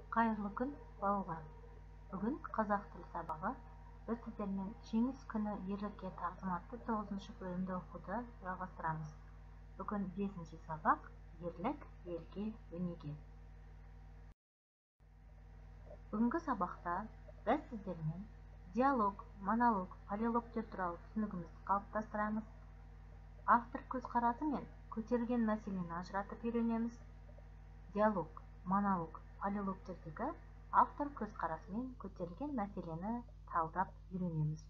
Қайырлы күн, балалар. Бүгін қазақ тілі сабағы. Біз сіздермен Жеңіс күні ерлікке тағзым атты 9-шы бөлімді оқуды жалғастырамыз. Бүгін 5-ші сабақ ерлік елге өнеге. Бүгінгі сабақта біз сіздермен диалог, монолог, полилогтер туралы түсінігімізді қалыптастырамыз. Автор көзқарасы мен көтерілген мәселені ажыратып үйренеміз. Диалог, монолог, полилогтердегі автор көзқарасымен көтерілген мәселені талдап үйренеміз.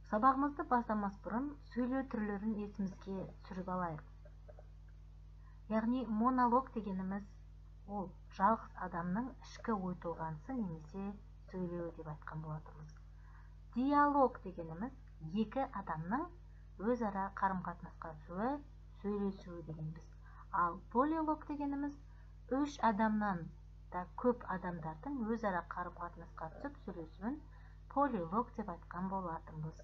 Сабағымызды бастамас бұрын сөйлеу түрлерін есімізге түсіріп алайық. Яғни монолог дегеніміз ол жалғыз адамның ішкі ой толғанысы немесе сөйлеуі деп айтқан болатынбыз. Диалог дегеніміз екі адамның өзара қарым-қатынасқа түсуі, сөйлесуі дегенбіз. Ал полилог дегеніміз үш адамнан да көп адамдардың өзара қарым-қатынасқа түсіп сөйлесуін полилог деп айтқан болатынбыз.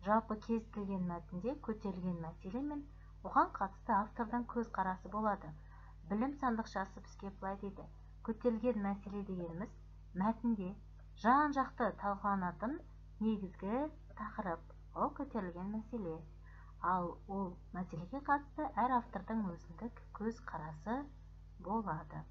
Жалпы кез келген мәтінде көтерілген мәселе мен оған қатысты автордың көзқарасы болады. Білім сандықшасы бізге былай дейді. Көтерілген мәселе дегеніміз мәтінде жан-жақты талқыланатын негізгі тақырып, ол көтерілген мәселе. Ал ол мәселеге қатысты әр автордың өзіндік көзқарасы болады.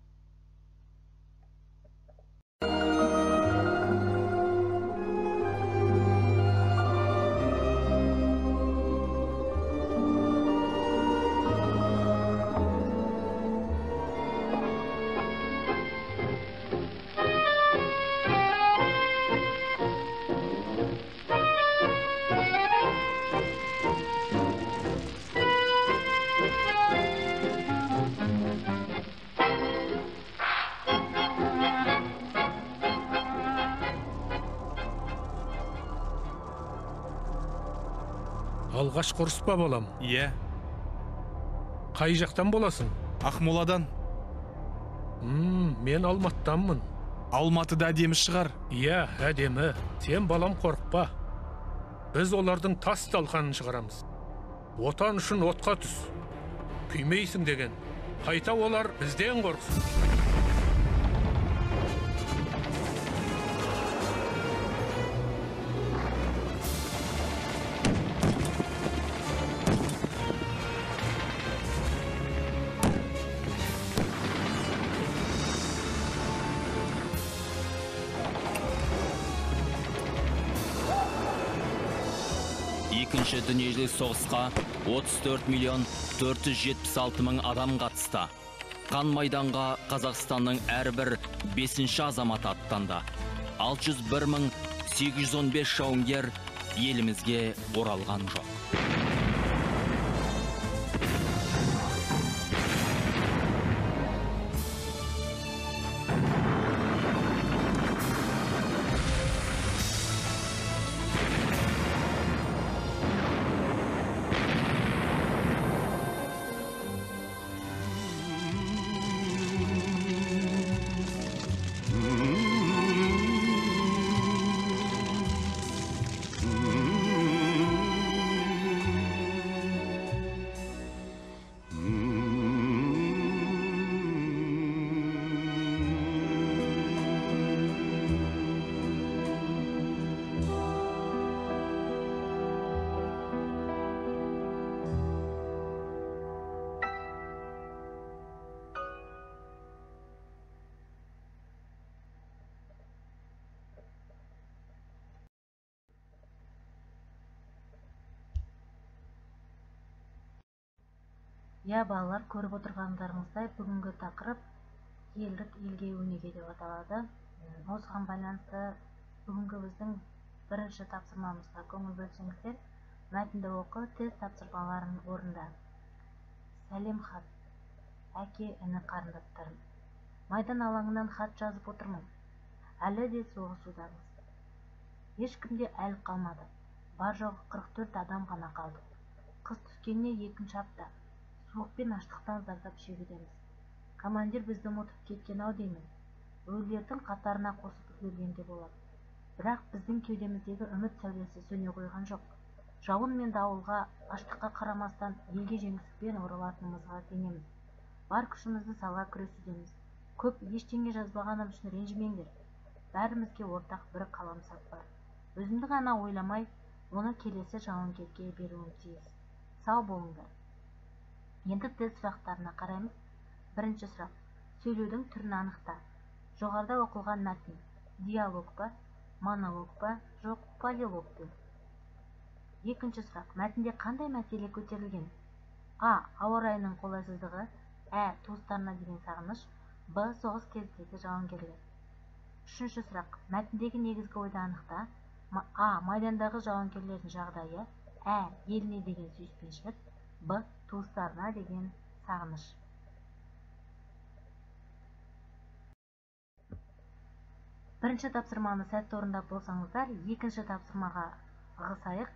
Алғашқы ұрыс па, балам? Иә. Қай жақтан боласың? Ақмоладан. Мен Алматыданмын. Алматыда әдемі шығар. Иә, әдемі. Сен, балам, қорықпа. Біз олардың тас талқанын шығарамыз. Отан үшін отқа түс. Күймейсің деген. Қайта олар бізден қорықсын. Екінші дүниежүзілік соғысқа 34 миллион 476 мың адам қатысты. Қан майданға Қазақстанның әрбір 5-ші азаматы аттанды. 601 мың 815 жауынгер елімізге оралған жоқ. Иә, балалар, көріп отырғандарыңыздай бүгінгі тақырып ерлік елге өнеге деп аталады. Осыған байланысты бүгінгі біздің бірінші тапсырмамызға көңіл бөлсеңіздер, мәтінді оқы, тест тапсырмаларын орында. Сәлем хат. Әке, іні, қарындастарым. Майдан алаңынан хат жазып отырмын. Әлі де соғысудамыз. Ешкімде әл қалмады. Бар жоғы 44 адам ғана қалды. Қыс түскеніне екінші апта. Суық пен аштықтан зардап шегудеміз. Командир бізді ұмытып кеткен ау деймін. Өлілердің қатарына қосып үлгерген де болады. Бірақ біздің кеудеміздегі үміт сәулесі сөне қойған жоқ. Жауын мен дауылға, аштыққа қарамастан елге жеңіспен оралатынымызға сенеміз. Бар күшімізді сала күресудеміз. Көп ештеңе жазбағаным үшін ренжімеңдер. Бәрімізге ортақ бір қаламсап бар. Өзімді ғана ойламай, оны келесі жауынгерге беруім тиіс. Сау болыңдар. Енді тест сұрақтарына қараймыз. Бірінші сұрақ. Сөйлеудің түрін анықта. Жоғарыда оқылған мәтін диалог па, монолог па, жоқ полилог па? Екінші сұрақ. Мәтінде қандай мәселе көтерілген? А. Ауа райының қолайсыздығы. Ә. Туыстарына деген сағыныш. Б. Соғыс кезіндегі жауынгерлер. Үшінші сұрақ. Мәтіндегі негізгі ойды анықта. А. Майдандағы жауынгерлердің жағдайы. Ә. Еліне деген сүйіспеншілік. Б. Туыстарына деген сағыныш. Бірінші тапсырманы сәтті орындап болсаңыздар, екінші тапсырмаға ығысайық.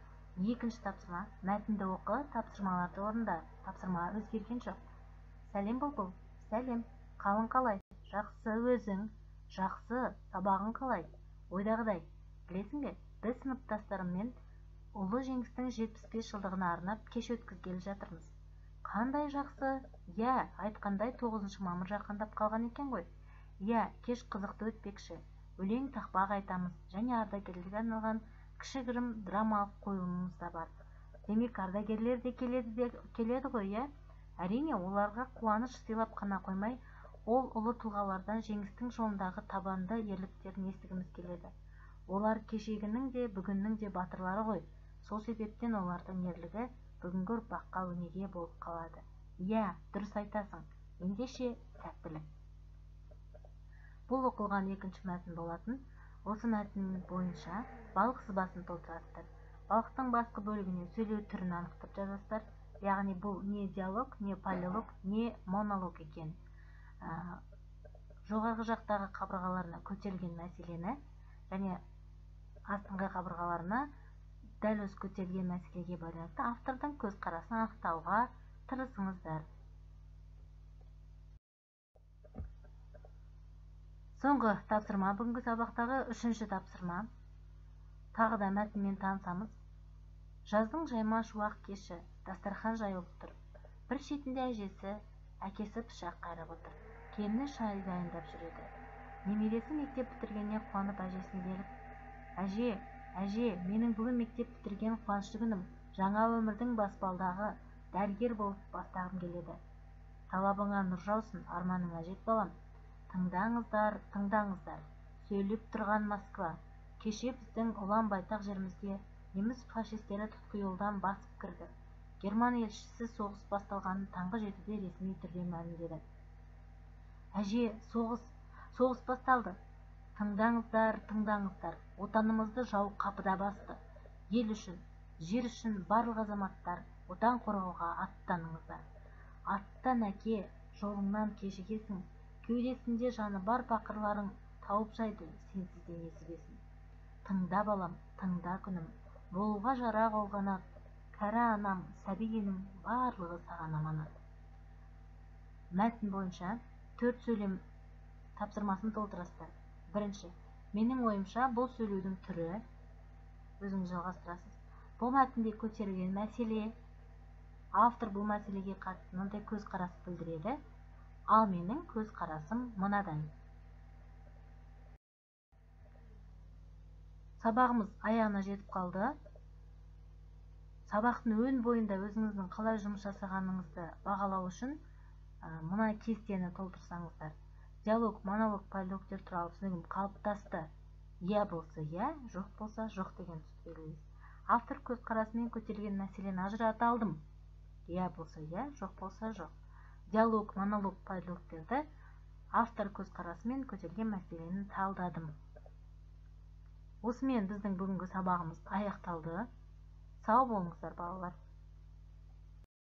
Екінші тапсырма. Мәтінді оқы, тапсырмаларды орында. Тапсырма өзгерген жоқ. Сәлем, Бұлбұл. Сәлем. Қалың қалай? Жақсы, өзің. Жақсы. Сабағың қалай? Ойдағыдай. Білесің бе, біз сыныптастарыммен Ұлы Жеңістің 75 жылдығына арнап кеш өткізгелі жатырмыз. Қандай жақсы? Иә, айтқандай 9 мамыр жақындап қалған екен ғой. Иә, кеш қызықты өтпекші. Өлең тақпақ айтамыз және ардагерлерге арналған кішігірім драмалық қойылымымыз да бар. Демек, ардагерлер де келеді ғой, иә? Әрине, оларға қуаныш сыйлап қана қоймай, ол ұлы тұлғалардан жеңістің жолындағы табанды ерліктерін естігіміз келеді. Олар кешегінің де, бүгіннің де батырлары ғой. Сол себептен олардың ерлігі бүгінгі ұрпаққа өнеге болып қалады. Иә, дұрыс айтасың. Ендеше, сәттілік. Бұл оқылған екінші мәтін болатын. Осы мәтін бойынша балық сызбасын толтырасыздар. Балықтың басқы бөлігіне сөйлеу түрін анықтап жазасыздар. Яғни бұл не диалог, не полилог, не монолог екен. Жоғарғы жақтағы қабырғаларына көтерілген мәселені және астыңғы қабырғаларына дәл осы көтерілген мәселеге байланысты автордың көзқарасын анықтауға тырысыңыздар. Соңғы тапсырма, бүгінгі сабақтағы үшінші тапсырма. Тағы да мәтінмен танысамыз. Жаздың жайма шуақ кеші, дастархан жайылып тұр. Бір шетінде әжесі, әкесі пышақ қайрап отыр. Келіні шай дайындап жүреді. Немересі мектеп бітіргеніне қуанып әжесіне келіп, «Әже, әже, менің бүгін мектеп бітірген қуанышты күнім, жаңа өмірдің баспалдағы, дәрігер болып бастағым келеді. Талабыңа нұр жаусын, арманыңа жет балам. Тыңдаңыздар, тыңдаңыздар, сөйлеп тұрған Москва. Кеше біздің ұлан байтақ жерімізге неміс фашистері тұтқиылдан басып кірді. Герман елшісі соғыс басталғанын таңғы 7-де ресми түрде мәлімдеді. Әже, соғыс басталды. Тыңдаңыздар, тыңдаңыздар, отанымызды жау қапыда басты. Ел үшін, жер үшін барлық азаматтар отан қорғауға аттаныңыздар. Аттан әке, жолыңнан кешігесің, кеудесінде жаны бар пақырларың тауып жайды, сенсіз де несібесін. Тыңда балам, тыңда күнім, болуға жарақ қолғанат, кәрі анам, сәби енің барлығы саған аманат. Мәтін бойынша 4 сөйлем тапсырмасын толтырасыздар. Бірінші, менің ойымша бұл сөйлеудің түрі, өзіңіз жалғастырасыз. Бұл мәтінде көтерілген мәселе, автор бұл мәселеге қатысты мынандай көзқарас білдіреді, ал менің көзқарасым мынадай. Сабағымыз аяғына жетіп қалды. Сабақтың өн бойында өзіңіздің қалай жұмыс жасағаныңызды бағалау үшін мына кестені толтырсаңыздар. Диалог, монолог, полилогтер туралы түсінігім қалыптасты. Иә болса иә, жоқ болса жоқ деген түсті белгілейсіз. Автор көзқарасымен көтерілген мәселені ажырата алдым. Иә болса иә, жоқ болса жоқ. Диалог, монолог, полилогтерді автор көзқарасымен көтерілген мәселені талдадым. Осымен біздің бүгінгі сабағымыз аяқталды. Сау болыңыздар, балалар.